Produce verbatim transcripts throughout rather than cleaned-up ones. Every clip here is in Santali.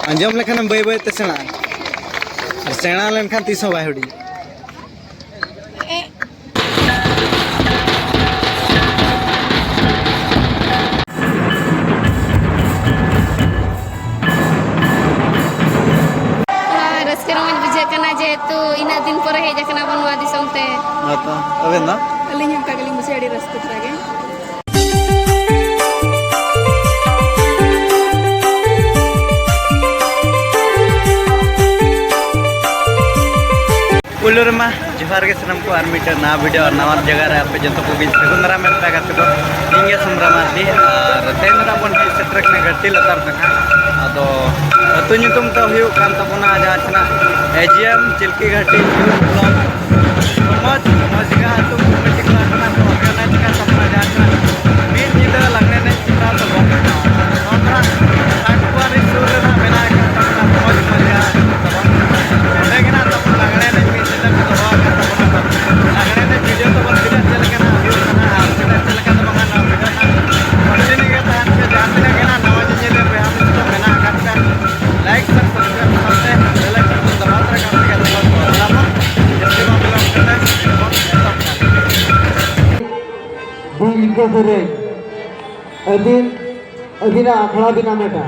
ᱟᱸᱡᱚᱢ ᱞᱮᱠᱷᱟᱱᱮᱢ ᱵᱟᱹᱭ ᱵᱟᱹᱭ ᱛᱮ ᱥᱮᱬᱟᱜᱼᱟ, ᱟᱨ ᱥᱮᱬᱟ ᱞᱮᱱᱠᱷᱟᱱ ᱛᱤᱥ ᱦᱚᱸ ᱵᱟᱭ ᱦᱩᱰᱤᱧᱚᱜᱼᱟ᱾ ᱨᱟᱹᱥᱠᱟᱹ ᱨᱚᱢᱚᱡᱽ ᱵᱩᱡᱷᱟᱹᱜ ᱠᱟᱱᱟ, ᱡᱮᱦᱮᱛᱩ ᱤᱱᱟᱹᱜ ᱫᱤᱱ ᱯᱚᱨᱮ ᱦᱮᱡ ᱟᱠᱟᱱᱟ ᱵᱚᱱ ᱱᱚᱣᱟ ᱫᱤᱥᱚᱢ ᱛᱮ᱾ ᱦᱮᱸ ᱛᱚ, ᱟᱵᱮᱱ ᱫᱚ? ᱟᱹᱞᱤᱧ ᱦᱚᱸ ᱚᱱᱠᱟ ᱜᱮᱞᱤᱧ ᱵᱩᱡᱷᱟᱹᱣᱟ, ᱟᱹᱰᱤ ᱨᱟᱹᱥᱠᱟᱹ ᱫᱷᱟᱨᱟ ᱜᱮ᱾ ᱯᱳᱭᱞᱳ ᱨᱮᱢᱟ ᱡᱚᱦᱟᱨ ᱜᱮ ᱥᱟᱱᱟᱢ ᱠᱚ, ᱟᱨ ᱢᱤᱫᱴᱮᱱ ᱱᱟᱣᱟ ᱵᱷᱤᱰᱤᱭᱳ ᱟᱨ ᱱᱟᱣᱟ ᱡᱟᱭᱜᱟ ᱨᱮ ᱟᱯᱮ ᱡᱚᱛᱚ ᱠᱚᱜᱮ ᱥᱟᱹᱜᱩᱱ ᱫᱟᱨᱟᱢ ᱢᱮᱱ ᱯᱮ ᱜᱟᱛᱮ ᱠᱚ᱾ ᱤᱧ ᱜᱮ ᱥᱩᱢᱨᱟ ᱢᱟᱨᱰᱤ, ᱟᱨ ᱛᱮᱦᱮᱧ ᱫᱚ ᱱᱟᱜ ᱵᱚᱱ ᱦᱮᱡ ᱥᱮᱴᱮᱨ ᱠᱟᱱᱟ ᱜᱷᱟᱹᱴᱤ ᱞᱟᱛᱟᱨ ᱛᱮ ᱱᱟᱜ᱾ ᱟᱫᱚ ᱟᱹᱛᱩ ᱧᱩᱛᱩᱢ ᱫᱚ ᱦᱩᱭᱩᱜ ᱠᱟᱱ ᱛᱟᱵᱚᱱᱟ ᱡᱟᱦᱟᱸ ᱪᱮᱱᱟᱜ ᱮ ᱡᱤ ᱮᱢ ᱪᱤᱞᱠᱤ ᱜᱷᱟᱹᱴᱤ ᱵᱞᱚᱠ᱾ ᱢᱚᱡᱽ, ᱢᱚᱡᱽ ᱜᱮ ᱟᱹᱛᱩ ᱠᱚᱢᱤᱴᱤ ᱠᱚᱲᱟ ᱠᱟᱱᱟ ᱠᱚ, ᱚᱨᱜᱟᱱᱟᱭᱤᱡᱽ ᱠᱟᱱ ᱛᱟᱵᱚᱱᱟ ᱡᱟᱦᱟᱸ ᱪᱮᱱᱟᱜ ᱢᱤᱫ ᱧᱤᱫᱟᱹ ᱞᱟᱜᱽᱲᱮ ᱮᱱᱮᱡ ᱥᱟᱯᱲᱟᱣ ᱛᱟᱵᱚᱱ᱾ ᱱᱚᱣᱟ ᱫᱚ ᱱᱟᱜ ᱥᱟᱠᱣᱟᱨᱤ ᱥᱩᱨ ᱨᱮ ᱱᱟᱜ ᱢᱮᱱᱟᱜ ᱟᱠᱟᱫ ᱛᱟᱵᱚᱱᱟ, ᱢᱚᱡᱽ, ᱢᱚᱡᱽ ᱡᱟᱭᱜᱟ ᱛᱟᱵᱚᱱ᱾ ᱚᱸᱰᱮ ᱜᱮ ᱱᱟᱜ ᱛᱟᱵᱚᱱ ᱞᱟᱜᱽᱲᱮ ᱮᱱᱮᱡ ᱢᱤᱫ ᱧᱤᱫᱟᱹ ᱠᱚ ᱫᱚᱦᱚ ᱟᱠᱟᱫ ᱛᱟᱵᱚᱱᱟ᱾ ᱞᱟᱜᱽᱲᱮ ᱮᱱᱮᱡ ᱵᱷᱤᱰᱤᱭᱳ ᱛᱟᱵᱚᱱ ᱛᱤᱱᱟᱹᱜ ᱪᱮᱫ ᱞᱮᱠᱟᱱᱟᱜ ᱦᱩᱭᱩᱜ ᱠᱟᱱᱟ ᱟᱨ ᱛᱤᱱᱟᱹᱜ ᱪᱮᱫ ᱞᱮᱠᱟ ᱫᱚ ᱵᱟᱝᱟ, ᱱᱚᱣᱟ ᱵᱷᱤᱰᱤᱭᱳ ᱱᱟᱜ ᱠᱚᱱᱴᱤᱱᱤᱭᱩ ᱜᱮ ᱛᱟᱦᱮᱱ ᱯᱮ᱾ ᱡᱟᱦᱟᱸ ᱛᱤᱱᱟᱹᱜ ᱜᱮ ᱱᱟᱜ ᱱᱟᱣᱟ ᱧᱮᱧᱮᱞᱤᱭᱟᱹ ᱵᱚᱭᱦᱟ ᱢᱤᱥᱤ ᱠᱚ ᱢᱮᱱᱟᱜ ᱟᱠᱟᱫ ᱯᱮᱭᱟ, ᱞᱟᱭᱤᱠ, ᱥᱮᱭᱟᱨ, ᱥᱟᱵᱥᱠᱨᱟᱭᱤᱵ ᱥᱟᱶᱛᱮ ᱵᱮᱞ ᱟᱭᱠᱚᱱ ᱵᱚᱱ ᱫᱟᱵᱟᱣ ᱛᱟᱨᱟ ᱠᱟᱜ ᱯᱮ, ᱡᱟᱛᱮ ᱵᱚᱱ ᱥᱚᱫᱚᱨ ᱫᱟᱲᱮᱭᱟᱜ ᱢᱟ᱾ ᱡᱟᱹᱥᱛᱤ ᱵᱟᱝ ᱵᱤᱞᱚᱢ ᱠᱟᱛᱮ ᱵᱚᱱ ᱮᱛᱚᱦᱚᱵ ᱠᱟᱜ ᱞᱮᱜᱮ᱾ ᱤᱱᱠᱟᱹ ᱥᱮᱨᱮᱧ ᱟᱹᱫᱤᱱ, ᱟᱹᱫᱤᱱᱟᱜ ᱟᱠᱷᱲᱟ ᱵᱤᱱ ᱟᱢᱮᱴᱟ᱾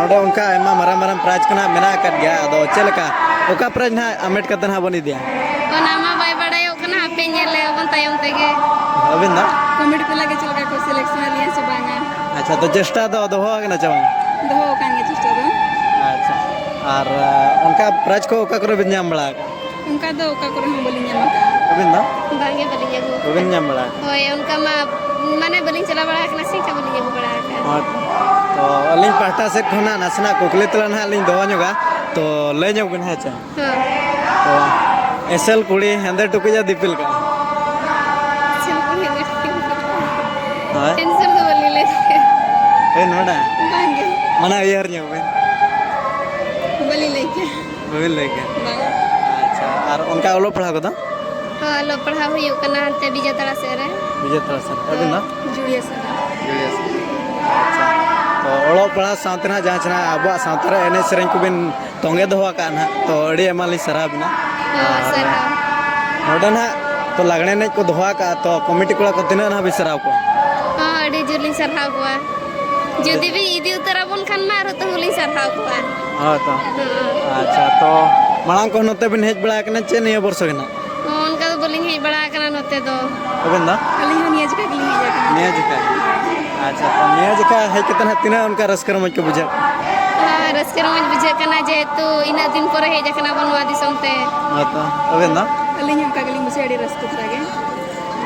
ᱚᱸᱰᱮ ᱚᱱᱠᱟ ᱟᱭᱢᱟ ᱢᱟᱨᱟᱝ ᱢᱟᱨᱟᱝ prize ᱠᱚ ᱱᱟᱦᱟᱜ ᱢᱮᱱᱟᱜ ᱟᱠᱟᱫ ᱜᱮᱭᱟ᱾ ᱟᱫᱚ ᱪᱮᱫ ᱞᱮᱠᱟ, ᱚᱠᱟ prize ᱱᱟᱦᱟᱜ ᱦᱟᱢᱮᱴ ᱠᱟᱛᱮ ᱱᱟᱦᱟᱜ ᱵᱚᱱ ᱤᱫᱤᱭᱟ? ᱚᱱᱟ ᱢᱟ ᱵᱟᱭ ᱵᱟᱲᱟᱭᱚᱜ ᱠᱟᱱᱟ, ᱦᱟᱯᱮ ᱧᱮᱞ ᱞᱮ ᱟᱵᱚᱱ ᱛᱟᱭᱚᱢ ᱛᱮᱜᱮ᱾ ᱟᱹᱵᱤᱱ ᱫᱚ? Committee ᱠᱚ ᱞᱟᱹᱜᱤᱫ ᱪᱮᱫ ᱞᱮᱠᱟ ᱠᱚ selection ᱟᱞᱤᱧᱟ ᱥᱮ ᱵᱟᱝᱟ? ᱟᱪᱪᱷᱟ, ᱛᱚ ᱪᱮᱥᱴᱟ ᱫᱚ ᱫᱚᱦᱚ ᱟᱠᱟᱱᱟ ᱪᱮ ᱵᱟᱝ? ᱫᱚᱦᱚ ᱟᱠᱟᱱ ᱜᱮᱭᱟ ᱪᱮᱥᱴᱟ ᱫᱚ᱾ ᱟᱪᱪᱷᱟ, ᱟᱨ ᱚᱱᱠᱟ prize ᱠᱚ ᱚᱠᱟ ᱠᱚᱨᱮ ᱵᱤᱱ ᱧᱟᱢ ᱵᱟᱲᱟ ᱟᱠᱟᱫᱟ? ᱚᱱᱠᱟ ᱫᱚ ᱚᱠᱟ ᱠᱚᱨᱮ ᱦᱚᱸ ᱵᱟᱹᱞᱤᱧ ᱧᱟᱢ ᱟᱠᱟᱫᱼᱟ᱾ ᱟᱹᱵᱤᱱ ᱫᱚ? ᱵᱟᱝᱜᱮ, ᱵᱟᱹᱞᱤᱧ ᱟᱹᱜᱩ ᱟᱠᱟᱫᱼᱟ᱾ ᱵᱟᱹᱵᱤᱱ ᱧᱟᱢ ᱵᱟᱲᱟ ᱟᱠᱟᱫᱼᱟ? ᱦᱳᱭ, ᱚᱱᱠᱟ ᱢᱟ, ᱢᱟᱱᱮ, ᱵᱟᱹᱞᱤᱧ ᱪᱟᱞᱟᱣ ᱵᱟᱲᱟ ᱟᱠᱟᱱᱟ ᱥᱮ, ᱮᱱᱠᱷᱟᱱ ᱵᱟᱹᱞᱤᱧ ᱟᱹᱜᱩ ᱵᱟᱲᱟ ᱟᱠᱟᱫᱼᱟ᱾ ᱦᱳᱭ᱾ ᱛᱚ ᱟᱹᱞᱤᱧ ᱯᱟᱦᱴᱟ ᱥᱮᱫ ᱠᱷᱚᱱᱟᱜ ᱱᱟᱥᱮᱱᱟᱜ ᱠᱩᱠᱞᱤ ᱛᱮᱞᱟ ᱱᱟᱦᱟᱜ ᱞᱤᱧ ᱫᱚᱦᱚ ᱧᱚᱜᱟ, ᱛᱚ ᱞᱟᱹᱭ ᱧᱚᱜ ᱵᱤᱱ, ᱦᱮᱸ ᱪᱮ? ᱦᱮᱸ᱾ ᱛᱚ ᱮᱥᱮᱞ ᱠᱩᱲᱤ ᱦᱮᱸᱫᱮ ᱴᱩᱠᱩᱡ ᱟᱨ ᱫᱤᱯᱤᱞ ᱠᱟᱜᱼᱟ᱾ ᱮᱥᱮᱞ ᱠᱩᱲᱤ ᱦᱮᱸᱫᱮ ᱴᱩᱠᱩᱡ᱾ ᱦᱳᱭ᱾ Answer ᱫᱚ ᱵᱟᱹᱞᱤᱧ ᱞᱟᱹᱭ ᱫᱟᱲᱮᱭᱟᱜᱼᱟ᱾ ᱦᱳᱭ, ᱱᱚᱰᱮ? ᱵᱟᱝᱜᱮ᱾ ᱢᱟᱱᱮ ᱩᱭᱦᱟᱹᱨ ᱧᱚᱜ ᱵᱤᱱ᱾ ᱵᱟᱹᱞᱤᱧ ᱞᱟᱹᱭ ᱠᱮᱭᱟ᱾ ᱵᱟᱹᱵᱤᱱ ᱞᱟᱹᱭ ᱠᱮᱭᱟ? ᱵᱟᱝ᱾ ᱟᱪᱪᱷᱟ, ᱟᱨ ᱚᱱᱠᱟ ᱚᱞᱚᱜ ᱯᱟᱲᱦᱟᱣ ᱠᱚᱫᱚ? ᱦᱚᱸ, ᱚᱞᱚᱜ ᱯᱟᱲᱦᱟᱣ ᱦᱩᱭᱩᱜ ᱠᱟᱱᱟ ᱦᱟᱱᱛᱮ ᱵᱤᱡᱮᱛᱟᱲᱟ ᱥᱮᱫ ᱨᱮ᱾ ᱵᱤᱡᱮᱛᱟᱲᱟ ᱥᱮᱫ ᱨᱮ᱾ ᱟᱹᱵᱤᱱ ᱫᱚ? ᱡᱩᱲᱤᱭᱟᱹ ᱥᱮᱫ ᱨᱮ᱾ ᱡᱩᱲᱤᱭᱟᱹ ᱥᱮᱫ ᱨᱮ᱾ ᱟᱪᱪᱷᱟ, ᱛᱚ ᱚᱞᱚᱜ ᱯᱟᱲᱦᱟᱣ ᱥᱟᱶᱛᱮ ᱱᱟᱦᱟᱜ ᱡᱟᱦᱟᱸ ᱥᱮ ᱱᱟᱦᱟᱜ ᱟᱵᱚᱣᱟᱜ ᱥᱟᱶᱛᱟ ᱨᱮ ᱮᱱᱮᱡ ᱥᱮᱨᱮᱧ ᱠᱚᱵᱤᱱ ᱛᱚᱸᱜᱮ ᱫᱚᱦᱚ ᱟᱠᱟᱫᱼᱟ ᱱᱟᱦᱟᱜ, ᱛᱚ ᱟᱹᱰᱤ ᱟᱭᱢᱟ ᱞᱤᱧ ᱥᱟᱨᱦᱟᱣ ᱵᱤᱱᱟ᱾ ᱦᱚᱸ, ᱟᱨ ᱥᱟᱨᱦᱟᱣ᱾ ᱱᱚᱰᱮ ᱱᱟᱦᱟᱜ ᱛᱚ ᱞᱟᱜᱽᱬᱮ ᱮᱱᱮᱡ ᱠᱚ ᱫᱚᱦᱚ ᱟᱠᱟᱫᱼᱟ, ᱛᱚ ᱠᱚᱢᱤᱴᱤ ᱠᱚᱲᱟ ᱠᱚ ᱛᱤᱱᱟᱹᱜ ᱱᱟᱦᱟᱜ ᱵᱤᱱ ᱥᱟᱨᱦᱟᱣ ᱠᱚᱣᱟ? ᱦᱚᱸ, ᱟᱹᱰᱤ ᱡᱳᱨ ᱞᱤᱧ ᱥᱟᱨᱦᱟᱣ ᱠᱚᱣᱟ᱾ ᱡᱩᱫᱤ ᱵᱤᱱ ᱤᱫᱤ ᱩᱛᱟᱹᱨ ᱟᱵᱚᱱ ᱠᱷᱟᱱ ᱢᱟ ᱟᱨᱦᱚᱸ ᱛᱟᱹᱦᱩ ᱞᱤᱧ ᱥᱟᱨᱦᱟᱣ ᱠᱚᱣᱟ᱾ ᱦᱳᱭ ᱛᱚ᱾ ᱦᱚᱸ᱾ ᱟᱪᱪᱷᱟ, ᱛᱚ ᱢᱟᱲᱟᱝ ᱠᱚ ᱱᱚᱛᱮ ᱵᱤᱱ ᱦᱮᱡ ᱵᱟᱲᱟ ᱟᱠᱟᱱᱟ ᱪᱮ ᱱᱤᱭᱟᱹ ᱵᱚᱨᱥᱚ ᱜᱮ ᱱᱟᱦᱟᱜ? ᱦᱚᱸ, ᱚᱱᱠᱟ ᱫᱚ ᱵᱟᱹᱞᱤᱧ ᱦᱮᱡ ᱵᱟᱲᱟ ᱟᱠᱟᱱᱟ ᱱᱚᱛᱮ ᱫᱚ᱾ ᱟᱵᱮᱱ ᱫᱚ? ᱟᱹᱞᱤᱧ ᱦᱚᱸ ᱱᱤᱭᱟᱹ ᱡᱚᱠᱷᱟ ᱜᱮᱞᱤᱧ ᱦᱮᱡ ᱟᱠᱟᱱᱟ᱾ ᱱᱤᱭᱟᱹ ᱡᱚᱠᱷᱟ ᱜᱮ? ᱟᱪᱪᱷᱟ, ᱛᱚ ᱱᱤᱭᱟᱹ ᱡᱚᱠᱷᱟ ᱦᱮᱡ ᱠᱟᱛᱮ ᱱᱟᱦᱟᱜ ᱛᱤᱱᱟᱹᱜ ᱚᱱᱠᱟ ᱨᱟᱹᱥᱠᱟᱹ ᱨᱚᱢᱚᱡᱽ ᱠᱚ ᱵᱩᱡᱷᱟᱹᱣ? ᱦᱮᱸ, ᱨᱟᱹᱥᱠᱟᱹ ᱨᱚᱢᱚᱡᱽ ᱵᱩᱡᱷᱟᱹᱜ ᱠᱟᱱᱟ, ᱡᱮᱦᱮᱛᱩ ᱤᱱᱟᱹᱜ ᱫᱤᱱ ᱯᱚᱨᱮ ᱦᱮᱡ ᱟᱠᱟᱱᱟ ᱵᱚᱱ ᱱᱚᱣᱟ ᱫᱤᱥᱚᱢ ᱛᱮ᱾ ᱦᱳᱭ ᱛᱚ᱾ ᱟᱵᱮᱱ ᱫᱚ? ᱟᱹᱞᱤᱧ ᱦᱚᱸ ᱚᱱᱠᱟ ᱜᱮᱞᱤᱧ ᱵᱩᱡᱷᱟᱹᱣᱟ, ᱟᱹᱰᱤ ᱨᱟᱹᱥᱠᱟᱹ ᱫᱷᱟᱨᱟ ᱜᱮ᱾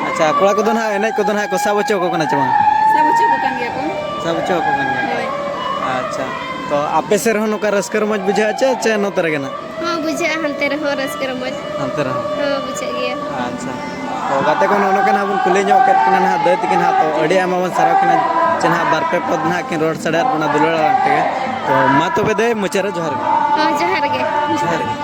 ᱟᱪᱪᱷᱟ, ᱠᱚᱲᱟ ᱠᱚᱫᱚ ᱱᱟᱦᱟᱜ ᱮᱱᱮᱡ ᱠᱚᱫᱚ ᱱᱟᱦᱟᱜ ᱠᱚ ᱥᱟᱵ ᱦᱚᱪᱚ ᱟᱠᱚ ᱠᱟᱱᱟ ᱪᱮ ᱵᱟᱝ? ᱥᱟᱵ ᱦᱚᱪᱚ ᱟᱠᱚ ᱠᱟᱱ ᱜᱮᱭᱟ ᱠᱚ᱾ ᱥᱟᱵ ᱦᱚᱪᱚ ᱟᱠᱚ ᱠᱟᱱ ᱜᱮᱭᱟ᱾ ᱦᱳᱭ᱾ ᱟᱪᱪᱷᱟ, ᱛᱚ ᱟᱯᱮ ᱥᱮᱫ ᱨᱮᱦᱚᱸ ᱱᱚᱝᱠᱟ ᱨᱟᱹᱥᱠᱟᱹ ᱨᱚᱢᱚᱡᱽ ᱵᱩᱡᱷᱟᱹᱜᱼᱟ ᱪᱮ, ᱪᱮ ᱱᱚᱛᱮ ᱨᱮᱜᱮ ᱱᱟᱦᱟᱜ? ᱦᱚᱸ, ᱵᱩᱡᱷᱟᱹᱜᱼᱟ, ᱦᱟᱱᱛᱮ ᱨᱮᱦᱚᱸ ᱨᱟᱹᱥᱠᱟᱹ ᱨᱚᱢᱚᱡᱽ᱾ ᱦᱟᱱᱛᱮ ᱨᱮᱦᱚᱸ? ᱦᱚᱸ, ᱵᱩᱡᱷᱟᱹᱜ ᱜᱮᱭᱟ᱾ ᱟᱪᱪᱷᱟ, ᱛᱚ ᱜᱟᱛᱮ ᱠᱚ ᱱᱚᱜᱼᱚ ᱱᱚᱝᱠᱟ ᱱᱟᱦᱟᱜ ᱵᱚᱱ ᱠᱩᱞᱤ ᱧᱚᱜ ᱠᱮᱫ ᱠᱤᱱᱟ ᱱᱟᱦᱟᱜ ᱫᱟᱹᱭ ᱛᱟᱹᱠᱤᱱ ᱱᱟᱦᱟᱜ, ᱛᱚ ᱟᱹᱰᱤ ᱟᱭᱢᱟ ᱵᱚᱱ ᱥᱟᱨᱦᱟᱣ ᱠᱤᱱᱟ ᱡᱮ ᱱᱟᱦᱟᱜ ᱵᱟᱨ ᱯᱮ ᱯᱚᱫ ᱱᱟᱦᱟᱜ ᱠᱤᱱ ᱨᱚᱲ ᱥᱟᱰᱮᱭᱟᱫ ᱵᱚᱱᱟ ᱫᱩᱞᱟᱹᱲ ᱟᱲᱟᱝ ᱛᱮᱜᱮ᱾ ᱛᱚ ᱢᱟ ᱛᱚᱵᱮ ᱫᱟᱹᱭ, ᱢᱩᱪᱟᱹᱫ ᱨᱮ ᱡᱚᱦᱟᱨ ᱜᱮ᱾ ᱦᱚᱸ, ᱡᱚᱦᱟᱨ ᱜᱮ᱾ ᱡᱚᱦᱟᱨ ᱜᱮ᱾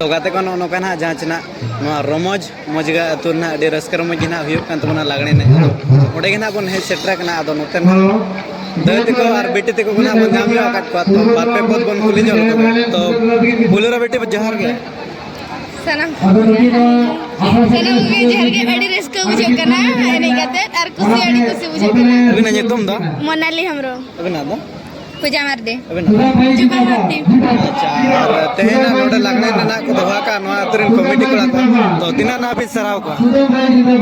ᱛᱚ ᱜᱟᱛᱮ ᱠᱚ, ᱱᱚᱜᱼᱚ ᱱᱚᱝᱠᱟ ᱱᱟᱦᱟᱜ ᱡᱟᱦᱟᱸ ᱪᱮ ᱱᱟᱜ ᱱᱚᱣᱟ ᱨᱚᱢᱚᱡᱽ ᱢᱚᱡᱽᱜᱟ ᱟᱹᱛᱩ ᱨᱮ ᱱᱟᱦᱟᱜ ᱟᱹᱰᱤ ᱨᱟᱹᱥᱠᱟᱹ ᱨᱚᱢᱚᱡᱽ ᱜᱮ ᱱᱟᱦᱟᱜ ᱦᱩᱭᱩᱜ ᱠᱟᱱ ᱛᱟᱵᱚᱱᱟ ᱞᱟᱜᱽᱬᱮ ᱮᱱᱮᱡ᱾ ᱟᱫᱚ ᱚᱸᱰᱮ ᱜᱮ ᱱᱟᱦᱟᱜ ᱵᱚᱱ ᱦᱮᱡ ᱥᱮᱴᱮᱨ ᱟᱠᱟᱱᱟ᱾ ᱟᱫᱚ ᱱᱚᱛᱮ ᱱᱟᱦᱟᱜ ᱫᱟᱹᱭ ᱛᱟᱠᱚ ᱟᱨ ᱵᱤᱴᱤ ᱛᱟᱠᱚ ᱠᱚ ᱱᱟᱦᱟᱜ ᱵᱚᱱ ᱧᱟᱢ ᱧᱚᱜ ᱟᱠᱟᱫ ᱠᱚᱣᱟ᱾ ᱛᱚ ᱵᱟᱨ ᱯᱮ ᱯᱚᱫ ᱵᱚᱱ ᱠᱩᱞᱤ ᱧᱚᱜ ᱞᱮᱠᱚ ᱜᱮ᱾ ᱛᱚ ᱯᱩᱭᱞᱩ ᱨᱮ ᱵᱤᱴᱤ, ᱡᱚᱦᱟᱨ ᱜᱮ᱾ ᱥᱟᱱᱟᱢ ᱥᱟᱱᱟᱢ ᱠᱚᱜᱮ ᱡᱚᱦᱟᱨ ᱜᱮ᱾ ᱟᱹᱰᱤ ᱨᱟᱹᱥᱠᱟᱹ ᱵᱩᱡᱷᱟᱹᱜ ᱠᱟᱱᱟ ᱮᱱᱮᱡ ᱠᱟᱛᱮ, ᱟᱨ ᱠᱩᱥᱤ, ᱟᱹᱰᱤ ᱠᱩᱥᱤ ᱵᱩᱡᱷᱟᱹᱜ ᱠᱟᱱᱟ᱾ ᱟᱹᱵᱤᱱᱟᱜ ᱧᱩᱛᱩᱢ ᱫᱚ? ᱢᱚᱱᱟᱞᱤ ᱦᱮᱢᱵᱨᱚᱢ᱾ ᱟᱹᱵᱤᱱᱟᱜ ᱫᱚ? ᱯᱩᱡᱟ ᱢᱟᱨᱰᱤ᱾ ᱟᱹᱵᱤᱱᱟᱜ ᱫᱚ? ᱡᱩᱵᱟ ᱢᱟᱨᱰᱤ᱾ ᱟᱪᱪᱷᱟ, ᱟᱨ ᱛᱮᱦᱮᱧ ᱱᱚᱰᱮ ᱞᱟᱜᱽᱬᱮ ᱨᱮᱱᱟᱜ ᱠᱚ ᱫᱚᱦᱚ ᱟᱠᱟᱫ ᱱᱚᱣᱟ ᱟᱹᱛᱩ ᱨᱮᱱ ᱠᱚᱢᱤᱴᱤ ᱠᱚᱲᱟ ᱠᱚ, ᱛᱚ ᱛᱤᱱᱟᱹᱜ ᱱᱟᱦᱟᱜ ᱵᱤᱱ ᱥᱟᱨᱦᱟᱣ ᱠᱚᱣᱟ?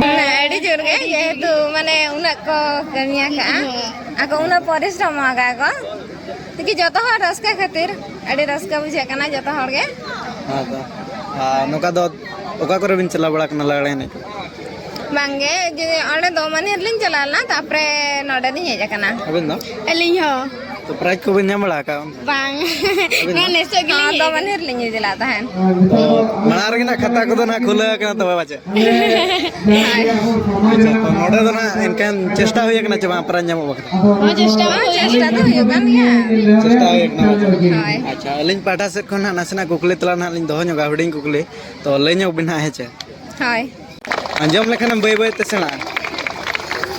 ᱦᱮᱸ, ᱟᱹᱰᱤ ᱡᱳᱨ ᱜᱮ, ᱡᱮᱦᱮᱛᱩ ᱢᱟᱱᱮ ᱩᱱᱟᱹᱜ ᱠᱚ ᱠᱟᱹᱢᱤ ᱟᱠᱟᱫᱼᱟ, ᱟᱠᱚ ᱩᱱᱟᱹᱜ ᱯᱚᱨᱤᱥᱨᱚᱢ ᱟᱠᱟᱫ ᱠᱚ, ᱛᱮᱜᱮ ᱡᱚᱛᱚ ᱦᱚᱲ ᱨᱟᱹᱥᱠᱟᱹ ᱠᱷᱟᱹᱛᱤᱨ ᱟᱹᱰᱤ ᱨᱟᱹᱥᱠᱟᱹ ᱵᱩᱡᱷᱟᱹᱜ ᱠᱟᱱᱟ ᱡᱚᱛᱚ ᱦᱚᱲ ᱜᱮ᱾ ᱦᱮᱸ ᱛᱚ᱾ ᱟᱨ ᱱᱚᱝᱠᱟ ᱫᱚ ᱚᱠᱟ ᱠᱚᱨᱮ ᱵᱤᱱ ᱪᱟᱞᱟᱣ ᱵᱟᱲᱟ ᱠᱟᱱᱟ ᱞᱟᱜᱽᱬᱮ ᱮᱱᱮᱡ? ᱵᱟᱝᱜᱮ, ᱡᱮ ᱚᱸᱰᱮ ᱫᱚ ᱢᱟᱱᱮ ᱞᱤᱧ ᱪᱟᱞᱟᱣ ᱞᱮᱱᱟ, ᱛᱟᱨᱯᱚᱨᱮ ᱱᱚᱰᱮ ᱞᱤᱧ ᱦᱮᱡ ᱟᱠᱟᱱᱟ᱾ ᱟᱹᱵᱤᱱ ᱫᱚ? ᱟᱹᱞᱤᱧ ᱦᱚᱸ᱾ ᱛᱚ ᱯᱨᱟᱭᱤᱡᱽ ᱠᱚᱵᱤᱱ ᱧᱟᱢ ᱵᱟᱲᱟ ᱟᱠᱟᱫᱼᱟ ᱚᱱᱛᱮ? ᱵᱟᱝ᱾ ᱟᱹᱵᱤᱱ ᱱᱚᱣᱟ ᱫᱚ? ᱱᱮᱥᱚᱜ ᱜᱮᱞᱤᱧ ᱦᱚᱸ, ᱦᱮᱡ ᱫᱚᱢᱮ ᱟᱠᱟᱱᱟ᱾ ᱰᱷᱮᱨ ᱞᱤᱧ ᱤᱫᱤ ᱞᱮᱫ ᱛᱟᱦᱮᱸᱫ᱾ ᱛᱚ ᱢᱟᱲᱟᱝ ᱨᱮᱜᱮ ᱱᱟᱜ ᱠᱷᱟᱛᱟ ᱠᱚᱫᱚ ᱱᱟᱜ ᱠᱷᱩᱞᱟᱹᱣ ᱟᱠᱟᱱᱟ ᱛᱚᱵᱮ ᱯᱟᱪᱮᱫ? ᱦᱳᱭ᱾ ᱟᱪᱪᱷᱟ, ᱛᱚ ᱱᱚᱰᱮ ᱫᱚ ᱱᱟᱜ ᱮᱱᱠᱷᱟᱱ ᱪᱮᱥᱴᱟ ᱦᱩᱭ ᱟᱠᱟᱱᱟ ᱪᱮ ᱵᱟᱝ ᱯᱨᱟᱭᱤᱡᱽ ᱧᱟᱢᱚᱜ ᱵᱟᱠᱷᱨᱟ? ᱦᱳᱭ, ᱪᱮᱥᱴᱟ ᱢᱟ ᱦᱳᱭ, ᱦᱩᱭ ᱪᱮᱥᱴᱟ ᱫᱚ ᱟᱠᱟᱱᱟ᱾ ᱦᱩᱭᱩᱜ ᱠᱟᱱ ᱜᱮᱭᱟ᱾ ᱪᱮᱥᱴᱟ ᱦᱩᱭ ᱟᱠᱟᱱᱟ ᱯᱟᱪᱮᱫ? ᱦᱳᱭ᱾ ᱟᱪᱪᱷᱟ, ᱟᱹᱞᱤᱧ ᱯᱟᱦᱴᱟ ᱥᱮᱫ ᱠᱷᱚᱱ ᱱᱟᱜ ᱱᱟᱥᱮᱱᱟᱜ ᱠᱩᱠᱞᱤ ᱛᱮᱞᱟ ᱱᱟᱜ ᱞᱤᱧ ᱫᱚᱦᱚ ᱧᱚᱜᱟ, ᱦᱩᱰᱤᱧ ᱠᱩᱠᱞᱤ᱾ ᱛᱚ ᱞᱟᱹᱭ ᱧᱚᱜ ᱵᱤᱱ ᱦᱟᱸᱜ, ᱦᱮᱸ ᱪᱮ? ᱦᱳᱭ᱾ ᱟᱸᱡᱚᱢ ᱞᱮᱠᱷᱟᱱᱮᱢ ᱵᱟᱹᱭ ᱵᱟᱹᱭ ᱛᱮ ᱥᱮᱬᱟᱜᱼᱟ,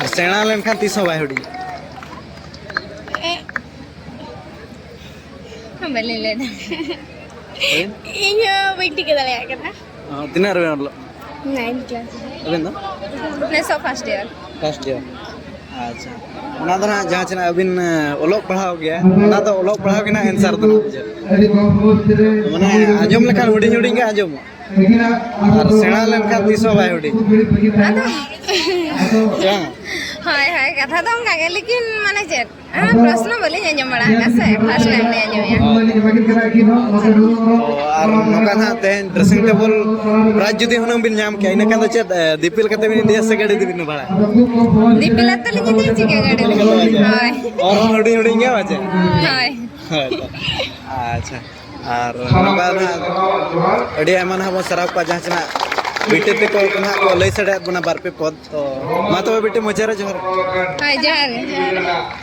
ᱟᱨ ᱥᱮᱬᱟ ᱞᱮᱱᱠᱷᱟᱱ ᱛᱤᱥ ᱦᱚᱸ ᱵᱟᱭ ᱦᱩᱰᱤᱧᱟ᱾ ᱮ, ᱵᱟᱹᱞᱤᱧ ᱞᱟᱹᱭ ᱫᱟᱲᱮᱭᱟᱜᱼᱟ᱾ ᱦᱮᱸ? ᱤᱧ ᱦᱚᱸ ᱵᱟᱹᱧ ᱴᱷᱤᱠᱟᱹ ᱫᱟᱲᱮᱭᱟᱜ ᱠᱟᱱᱟ᱾ ᱚ, ᱛᱤᱱᱟᱹᱜ ᱨᱮᱵᱮᱱ ᱚᱞᱚᱜ? Ninth class᱾ ᱟᱵᱮᱱ ᱫᱚ? ᱱᱮᱥᱚᱜ first year᱾ First year᱾ ᱟᱪᱪᱷᱟ᱾ ᱚᱱᱟ ᱫᱚ ᱱᱟᱦᱟᱜ ᱡᱟᱦᱟᱸ ᱪᱮ ᱱᱟᱦᱟᱜ ᱟᱹᱵᱤᱱ, ᱮ, ᱚᱞᱚᱜ ᱯᱟᱲᱦᱟᱣ ᱜᱮᱭᱟ, ᱚᱱᱟ ᱫᱚ ᱚᱞᱚᱜ ᱯᱟᱲᱦᱟᱣ ᱜᱮ ᱱᱟᱦᱟᱜ answer ᱫᱚ ᱱᱟᱦᱟᱜ ᱵᱩᱡᱷᱟᱹᱜ᱾ ᱢᱟᱱᱮ ᱟᱸᱡᱚᱢ ᱞᱮᱠᱷᱟᱱ ᱦᱩᱰᱤᱧ ᱦᱩᱰᱤᱧ ᱜᱮ ᱟᱸᱡᱚᱢᱚᱜᱼᱟ᱾ ᱟᱨ ᱥᱮᱬᱟ ᱞᱮᱱᱠᱷᱟᱱ ᱛᱤᱥ ᱦᱚᱸ ᱵᱟᱭ ᱦᱩᱰᱤᱧ᱾ ᱟᱫᱚ ᱪᱮ ᱵᱟᱝ? ᱦᱳᱭ, ᱦᱳᱭ, ᱠᱟᱛᱷᱟ ᱫᱚ ᱚᱱᱠᱟ ᱜᱮ, ᱞᱮᱠᱤᱱ ᱢᱟᱱᱮ ᱪᱮᱫ? ᱦᱮᱸ, ᱯᱨᱚᱥᱱᱚ ᱵᱟᱹᱞᱤᱧ ᱟᱸᱡᱚᱢ ᱵᱟᱲᱟ ᱟᱠᱟᱫ ᱥᱮ, first time ᱞᱤᱧ ᱟᱸᱡᱚᱢᱮᱜᱼᱟ᱾ ᱚ, ᱟᱨ ᱱᱚᱝᱠᱟ ᱱᱟᱦᱟᱜ ᱛᱮᱦᱮᱧ dressing table prize ᱡᱩᱫᱤ ᱦᱩᱱᱟᱹᱝ ᱵᱤᱱ ᱧᱟᱢ ᱠᱮᱭᱟ, ᱤᱱᱟᱹ ᱠᱷᱟᱱ ᱫᱚ ᱪᱮᱫ, ᱮ, ᱫᱤᱯᱤᱞ ᱠᱟᱛᱮ ᱵᱤᱱ ᱤᱫᱤᱭᱟ ᱥᱮ ᱜᱟᱹᱰᱤ ᱛᱮᱵᱤᱱ ᱵᱷᱟᱲᱟᱭᱟ? ᱫᱤᱯᱤᱞ ᱟᱛᱮ ᱞᱤᱧ ᱤᱫᱤᱭᱟ, ᱪᱤᱠᱟᱹ ᱜᱟᱹᱰᱤ ᱞᱤᱧ ᱤᱫᱤᱭᱟ? ᱦᱳᱭ᱾ ᱚᱨ ᱦᱚᱸ ᱦᱩᱰᱤᱧ ᱦᱩᱰᱤᱧ ᱜᱮᱭᱟ ᱵᱟᱪᱮ? ᱦᱳᱭ᱾ ᱦᱳᱭ ᱛᱚ᱾ ᱟᱪᱪᱷᱟ᱾ ᱟᱨ ᱱᱚᱝᱠᱟ ᱱᱟᱦᱟᱜ ᱟᱹᱰᱤ ᱟᱭᱢᱟ ᱱᱟᱦᱟᱜ ᱵᱚᱱ ᱥᱟᱨᱦᱟᱣ ᱠᱚᱣᱟ, ᱡᱟᱦᱟᱸ ᱪᱮ ᱱᱟᱦᱟᱜ ᱵᱤᱴᱤ ᱛᱟᱠᱚ ᱠᱚ ᱱᱟᱦᱟᱜ ᱠᱚ ᱞᱟᱹᱭ ᱥᱟᱰᱮᱭᱟᱫ ᱵᱚᱱᱟ ᱵᱟᱨ ᱯᱮ ᱯᱚᱫ᱾ ᱛᱚ ᱢᱟ ᱛᱚᱵᱮ ᱵᱤᱴᱤ, ᱢᱩᱪᱟᱹᱫ ᱨᱮ ᱡᱚᱦᱟᱨ᱾ ᱦᱳᱭ, ᱡᱚᱦᱟᱨ ᱜᱮ, ᱡᱚᱦᱟᱨ ᱜᱮ᱾